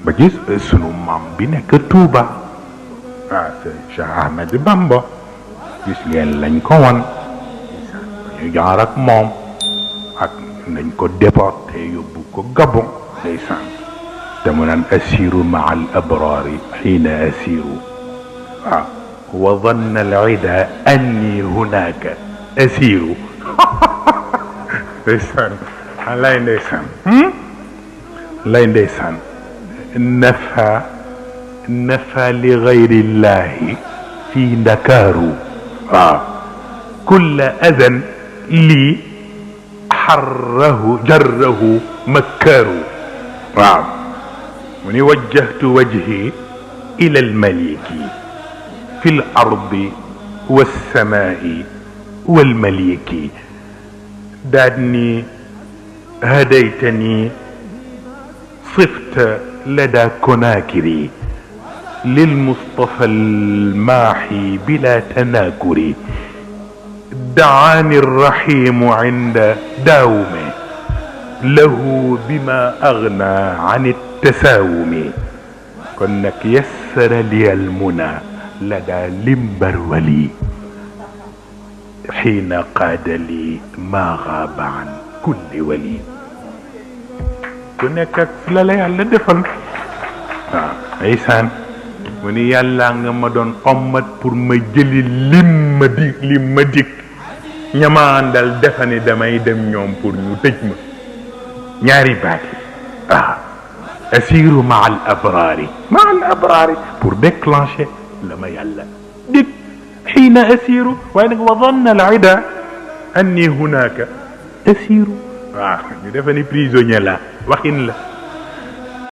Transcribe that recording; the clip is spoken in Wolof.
ba gis sunu maam bi nekk Touba Cheikh Ahmed Bamba gis ngeen lañ ko won ñu jaar ak moom ak nañ ko déporté yóbbu ko Gabon ndeysaan te mu naan asiru maa al abrari xiina asiru wa dhanna al ida anni hunaka asiru ndeysaan lay ndeysaan lay ndeysaan nafa li gayri llahi fi ndakaaru kulla adan lii xarrahu jarrahu makkaaru mu ni wajjahtu wajhi ila almaliki fi l ardi walsamaai walmaliki daad ni hadaytani صفت لدى كناكري للمصطفى الماحي بلا تناكر دعاني الرحيم عند داومه له بما أغنى عن التساوم كنك يسر لي المنى لدى لمبرولي حين قاد لي ما غاب عن كل ولي ku nekk ak la la yàlla defal ndeysaan mu ni yàlla nga ma doon ommat pour ma jëli lim ma dig ñama àndal defa ni damay dem ñoom pour ñu tëj ma ñaari baat yi asiru ma al abrari pour déclencher la ma yàlla dig xiina asiru waaye nag wa dhanna al ida anni hunaka asiru ñu defa ni prisonnier la waxin la